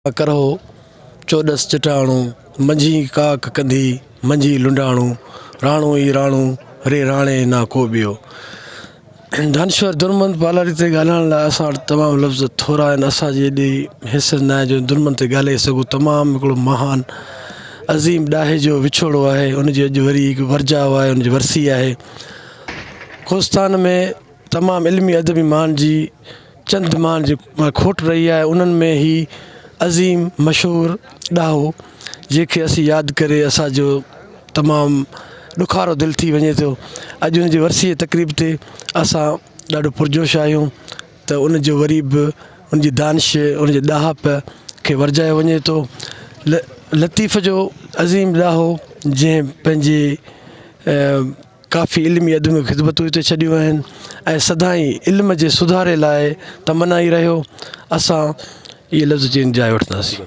ڪرهو چوڏس چٽاڻو، منجهين ڪاڪ ڪنڌي، منجهين لنڊاڻو، راڻو ئي راڻو، ري راڻي نا ڪو ٻيو. دانشور درمند پالاري تي ڳالهائڻ لاء اسان وٽ تمام لفظ ٿورا آهن، اسان جي ايڏي حيثيت ناهي جو درمند تي ڳالهائي سگهون، تمام هڪڙو مهان عظيم ڏاهي جو وڇوڙو آهي، ان جي اڄ وري هڪ ورجاء آهي، ان جي ورسي آهي. ڪوهستان ۾ تمام علمي ادبي مان جي چند مان جي کوٽ رهي آهي انهن ۾ هي عظيم مشهور ڏاهو جنهن کي اسين ياد ڪري اسان جو تمام ڏکارو دل ٿي وڃي ٿو اڄ ان جي ورسي جي تقريب تي اسان ڏاڍو پرجوش آهيون ته ان جو وري به ان جي دانش ان جي ڏاهپ کي ورجايو وڃي ٿو لطيف جو عظيم ڏاهو جنهن پنهنجي ڪافي علمي ادبي خدمتون هتي ڇڏيون آهن ۽ سدائين علم جي سڌاري لاء تمنائي رهيو. اسان اهي لفظ چئي جاء وٺنداسين.